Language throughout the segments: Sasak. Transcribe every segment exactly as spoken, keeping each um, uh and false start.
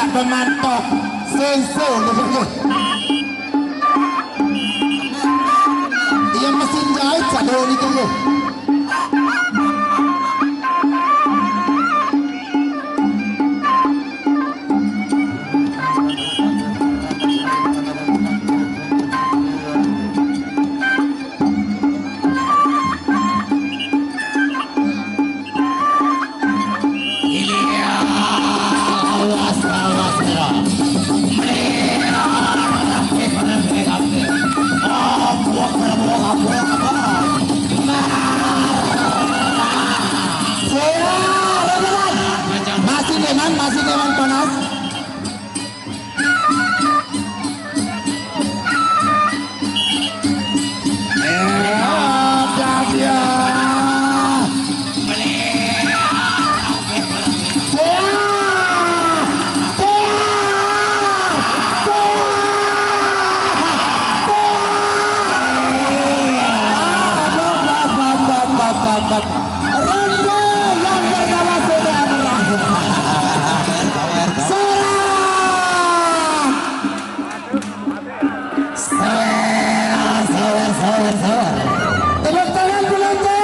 Pemantok sensor niki nggih. Iya, mesin jahit sadaya niki nggih. Masih demen, masih demen panas. Rende yang bernama Sudan. Serang! Sawer, sawer, sawer, sawer. Tepuk tangan penonton.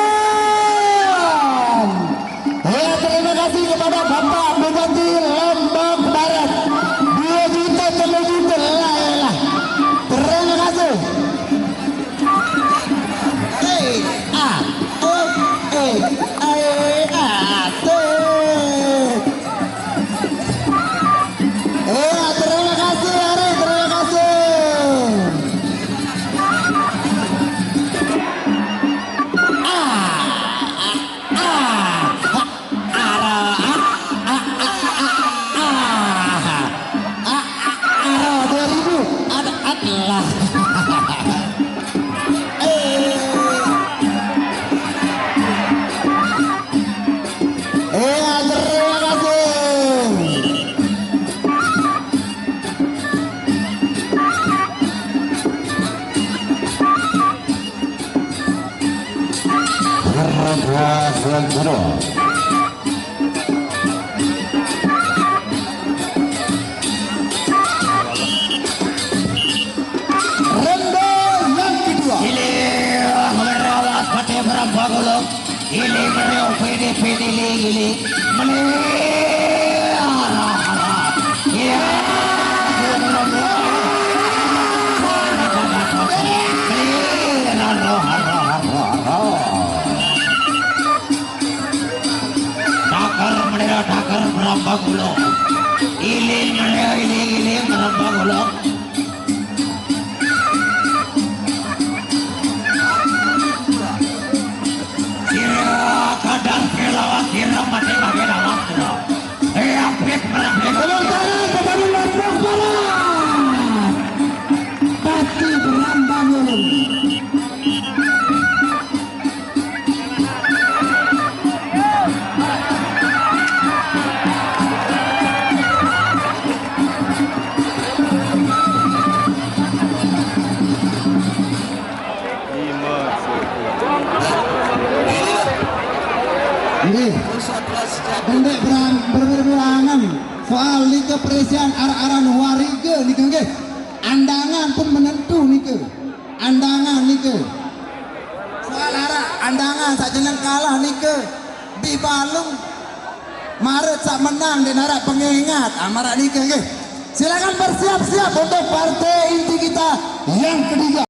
Ya, terima kasih kepada Bapak Bupati Lombok Barat. Dua juta, tiga juta, lah, lah. Terima kasih. Eh, ah, oh, eh, eh, ah, tuh. Iya, terima kasih, Ari, terima kasih. Ah, ah, ah, ah, ah, ah, ah, ah, ah, ah, ah, dua ribu. Ada, ada lah. Eh. Iya, terima kasih. Harga Sentro. Ronde yang kedua. Pilih merawat pakai berambang ulung. Ili meriuh pini pini li ili meli. Ara, ara. Iya. Meli, ara, ara, ara, ara. Dakar melera, dakar merambang ulo. Ili melera, ili, ili merambang ulo. Sira kadang sira lawan sira mati bagi lawan sira. Eh, apit, apit. Tepuk tangan kepada Lombok Barat. Pati Berambangun. Nggih. Pendek berang, berbilangan soal nike perisian arah-arahan warga nike nggih. Andangan pun menentu nike. Andangan nike. Soal arah andangan sak jeneng kalah nike. Bi balung maret sak menang di narak pengingat. Ah, marak nike nggih. Silakan bersiap-siap untuk partai inti kita yang ketiga.